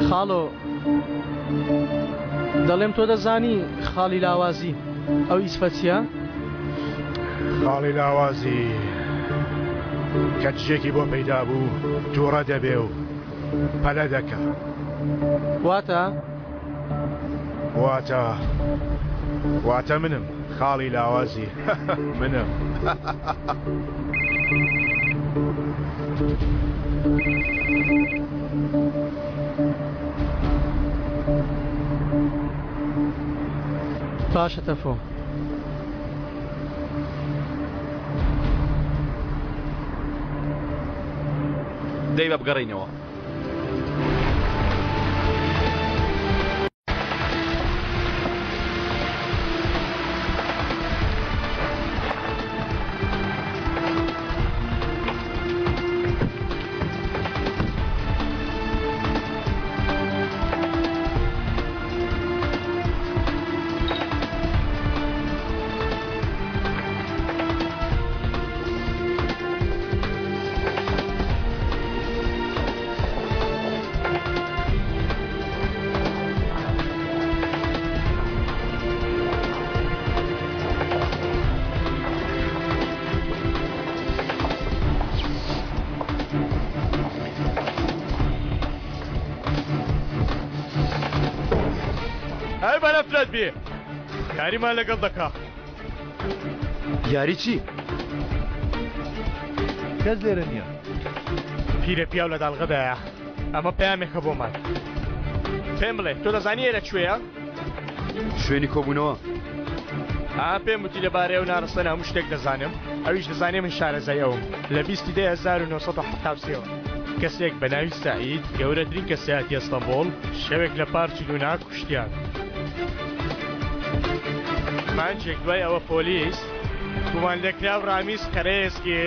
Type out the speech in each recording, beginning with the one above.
خاڵۆ دەڵێم تۆ دەزانی خاڵی لاوازی ئەو ئیسفە چییە؟ خاڵی لاوازی کە کچێکی بۆ پەیدا بوو تووڕە دەبێ و پەلە دەکا. واتە؟ واتە واتە منم خاڵی لاوازی منم. باشە تەفۆ. دەی بە بگەڕێینەوە. ئەی بەنەفرەت بێ یاریمان لەگەڵ دەکا. یاری چی؟ کەس لێرە نییە. پیرە پیاو لە داڵغەدایە. ئەمە پەیامێکە بۆمان. پێم بڵێ تۆ دەزانی ئێرە کوێیە؟ شوێنی کۆبوونەوە. ئا پێم وتی لەبارەی ئەو ناڕەسەنە هەموو شتێک دەزانم ئەویش دەزانێ من شارەزای ئەوم لە بیستی دەی 1970ەوە کەسێک بە ناوی سەعید گەورەترین کەسایەتی ئەستەنبوڵ شەوێک لە پارکی لونا کوشتیان. مانگێک دوای ئەوە پۆلیس گومانلێکراو ڕامیز قەرەیەسکی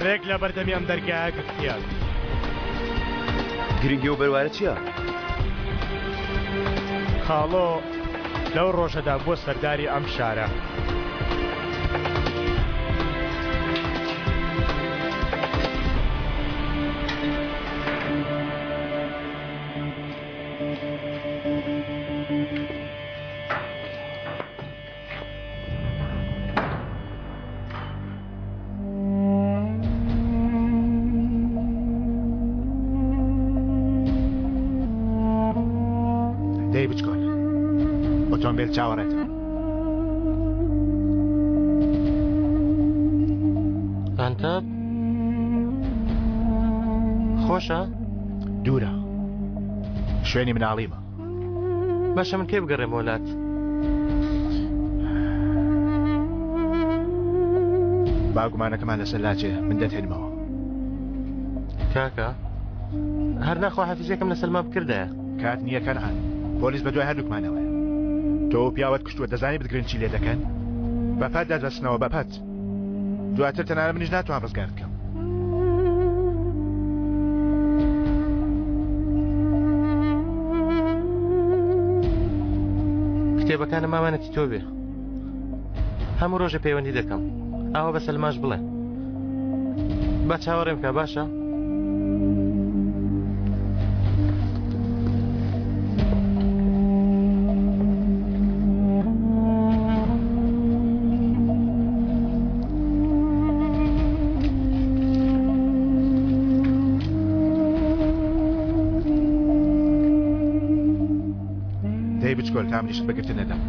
ڕێک لە بەردەمی ئەم دەرگایە گرتیان. گرنگی ئەو بەروارە چییە؟ خاڵۆ لەو ڕۆژەدا بووە سەرداری ئەم شارە. دەی بچکۆل ئۆتۆمبیل چاوەڕێتە. ئەنتەب خۆشە؟ دوورە شوێنی مناڵیمە. باشە من کەی بگەڕێمەوە لات؟ با گومانەکەمان لەسەر لاچێ من دەتهێنمەوە. کاکە هەر ناخوا حەفیزێکم لە سەلما بکردایە. کات نییە کەنعان پۆلیس بە دوای هەردووکمانەوەیە. تۆ و پیاوت کوشتووە دەزانی بتگرن چی لێ دەکەن؟ بە پەت دەتبەستنەوە بە پەت. دواتر تەنانەت منیش ناتوان ڕزگارت کەم. کتێبەکانم ئامانەتی تۆ بێ. هەموو ڕۆژێ پەیوەندی دەکەم. ئاوا بە سەلماش بڵێ. با چاوەڕێم بکە باشە؟ دەی بچکۆل تا منیشت بەگرتن نەدەم.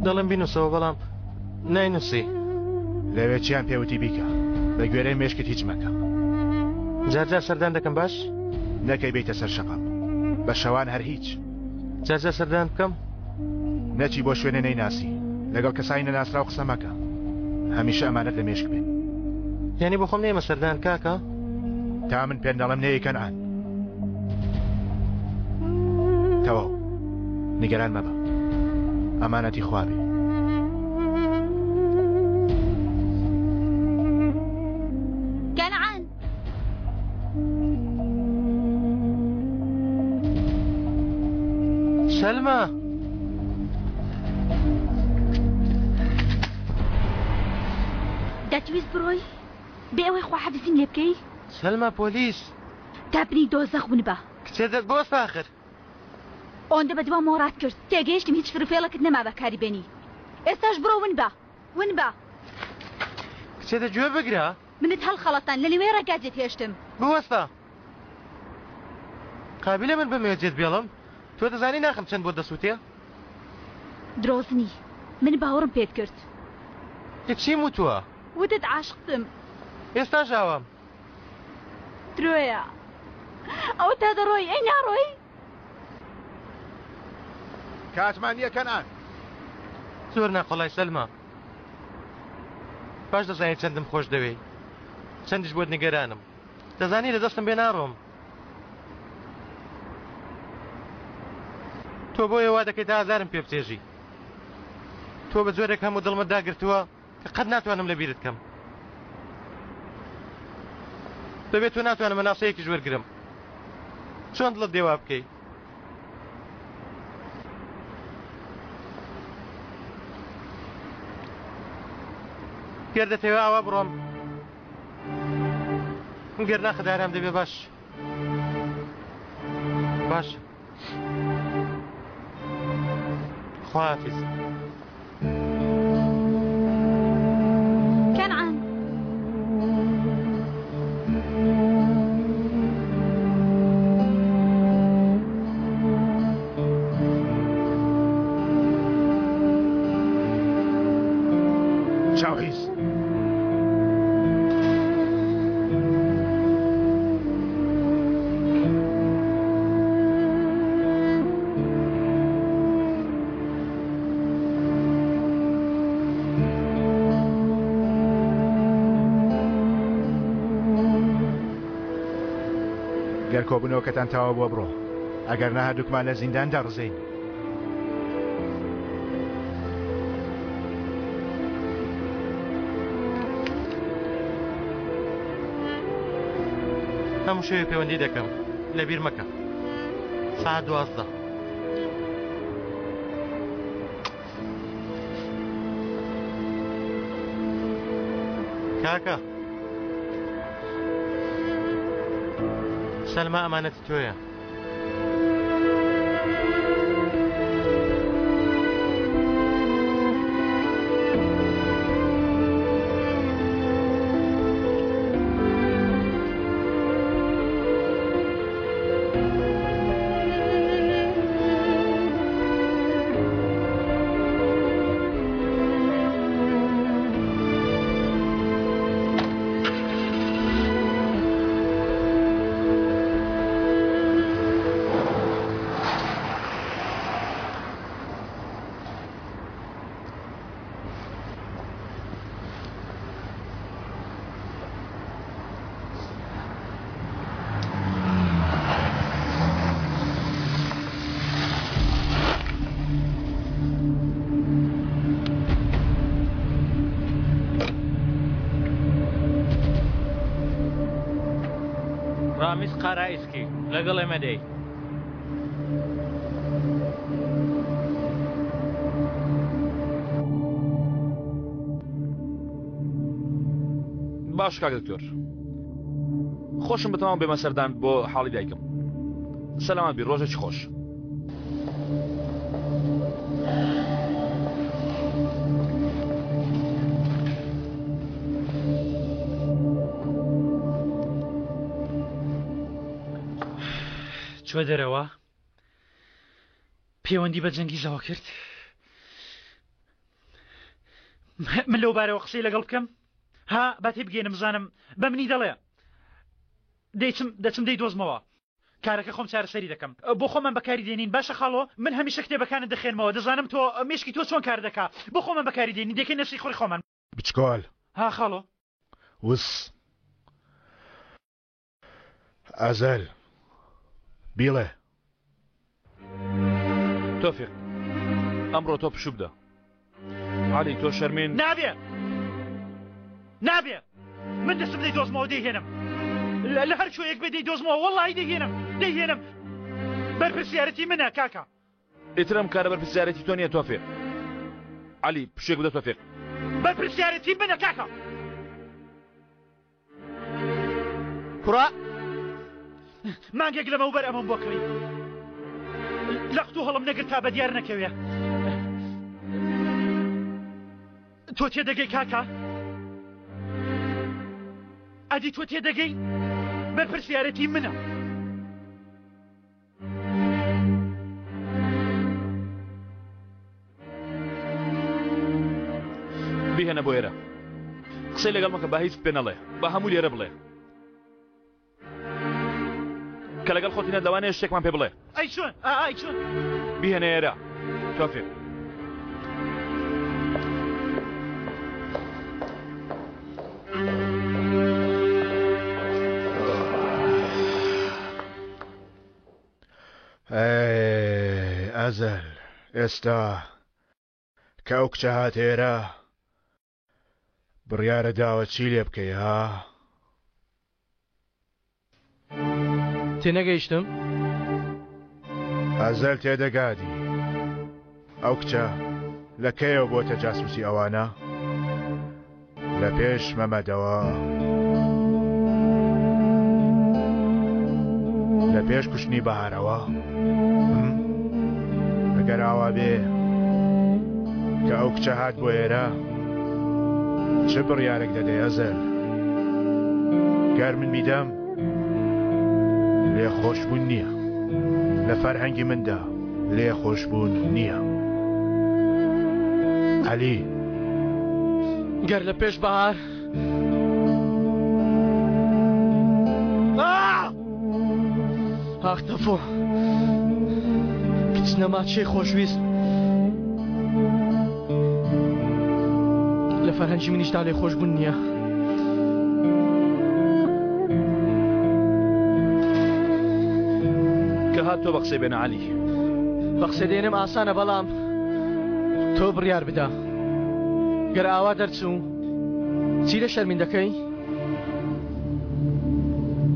دەڵێم بینوسەوە بەڵام ناینوسی. لەوێ چیان پێوتی بیکە بە گوێرەی مێشکت هیچ مەکە. جار جار سەردان دەکەم باش؟ نەکەی بێیتە سەر شەقام بە شەوان هەر هیچ. جار جار سەردان بکەم؟ نەچی بۆ شوێنێ نەیناسی لەگەڵ کەسانی نەناسراو قسە مەکە هەمیشە ئەمانەت لە مێشک بێ. یانی بۆ خۆم نەیەمە سەردان کاکە؟ تا من پێت نەڵێم نەیەی کەنعان. تەواو نیگەران مەبە ئەمانەتی خوا بێ. کەنعان. سەلما. دەتویست بڕۆی؟ بێ ئەوەی خواحافیزیم لێ بکەی؟ سەلما پۆلیس. تا بنی دۆزەخ ونبە. کچێ دەست بوەستە ئاخر. ئۆندە بە دوامەوە ڕات کرد تێگەیشتم هیچ فروفێڵێکت نەما بەکاری بێنی ئێستاش بڕۆ ون بە ون بە. کچێ دە گوێ بگرە. منت هەڵخەڵەتان لە نیوەی ڕێگا جێت هێشتم. بوەستە. قابیلە من بمەوێ جێت بێڵم؟ تۆ دەزانی ناخم چەند بۆت دەسووتێ؟ درۆزنی من باوەڕم پێت کرد. ئێ چیم وتووە؟ وتت عاشقتم. ئێستاش ئاوام. درۆیە ئەوە تا دەڕۆی ئەی ناڕۆی؟ کاتمان نییە کەنعان. زۆر ناقۆڵای سەلما. باش دەزانی چەندم خۆش دەوێی. چەندیش بۆت نیگەرانم. دەزانی لە دەستم بێ ناڕۆم. تۆ بۆیە وا دەکەیت ئازارم پێ بچێژی. تۆ بە جۆرێک هەموو دڵمت داگرتووە کە قەت ناتوانم لە بیرت کەم. بەبێ تۆ ناتوانم هەناسەیەکیش وەرگرم. چۆن دڵت دێ وا بکەی؟ گەر دەتەوێ ئاوا بڕۆم گەر ناخت ئارام دەبێ باش باش خواحافیز. کەنعان. چاوحیز. گەر کۆبوونەوەکەتان تەواو بووە بڕۆ، ئەگەر نا هەردووکمان لە زیندان دەڕزێین. هەموو شەوێ پەیوەندی دەکەم لەبیر مەکە سەعات 12. کاکە سەلما ئەمانەتی تۆیە. ڕامیز قارائیسکی لەگەڵ ئێمە دێی. باش کاک دکتۆر خۆشم بتەوام بێمە سەردان بۆ حاڵی دایکم سەلامەت بی ڕۆژێکی خۆش. چوە دەرەوە پەیوەندی بە جەنگیزەوە کرد من لەو بارەوە قسەی لەگەڵ بکەم ها با تێبگەینم بزانم بە منی دەڵێ دەیچم دەچم دەی دۆزمەوە کارەکە خۆم چارەسەری دەکەم بۆ خۆمان بەکاری دێنین باشە خاڵۆ من هەمیشە کتێبەکانت دەخێنمەوە دەزانم تۆ مێشکی تۆ چۆن کار دەکا بۆ خۆمان بەکاری دێنین دەکەین نەسی خۆی خۆمان بچکۆل ها خاڵۆ وس ئەزەل بیڵێ. تۆفیق ئەمڕۆ تۆ پشوو بدە. عەلی تۆ شەرمین. نابێ نابێ من دەستم دەیدۆزمەوە دەیهێنم لە هەر کوێیەک بێ دەیدۆزمەوە وەڵڵاهی دەیهێنم دەیهێنم بەرپرسیارەتی منە کاکە. ئیتر ئەم کارە بەرپرسیارێتی تۆ نییە تۆفیق. عەلی پشووێک بدە تۆفیق. بەرپرسیارەتی منە کاکە. کوڕە. مانگێک لەمەوبەر ئەمەم بۆ کڕی. لە قوتوو هەڵم نەگرت تا بە دیار نەکەوێ. تۆ تێدەگەی کاکە؟ ئەدی تۆ تێدەگەی؟ بەرپرسیارەتی منە. بیهێنە بۆ ئێرە قسەی لەگەڵ مەکە با هیچ پێ نەڵێ با هەموو لێرە بڵێ کە لەگەڵ خۆتی نەت لەوانەیە شتێکمان پێ بڵێ ئەی چۆن ئای چۆن بیهێنە ئێرە تۆفیق ئەی ئەزەل ئێستا کە ئەو کچە هات ئێرە بڕیارە داوە چی لێ بکەی ها؟ تێنەگەیشتم؟ ئەزەل تێدەگادی ئەو کچە لە کەیەوە بۆتە جاسوسی ئەوانە؟ لە پێش مەمەدەوە لە پێش کوشتنی بەهارەوە ئەگەر ئاوا بێ کە ئەو کچە هات بۆ ئێرە چ بڕیارێک دەدەی ئەزەل گەر من بیدەم لێ خۆشبوون نییە لە فەرهەنگی مندا لێ خۆشبوون نییە عەلی. گەر لە پێش بەهار ئاخ تەفۆ کچ نەما چێ خۆشویست لە فەرهەنگی منیشدا لێ خۆشبوون نییە. کە هات تۆ بە قسەی بێنە عەلی. بە قسە دێنم ئاسانە بەڵام تۆ بڕیار بدە گەر ئاوا دەرچوو چی لە شەرمین دەکەی؟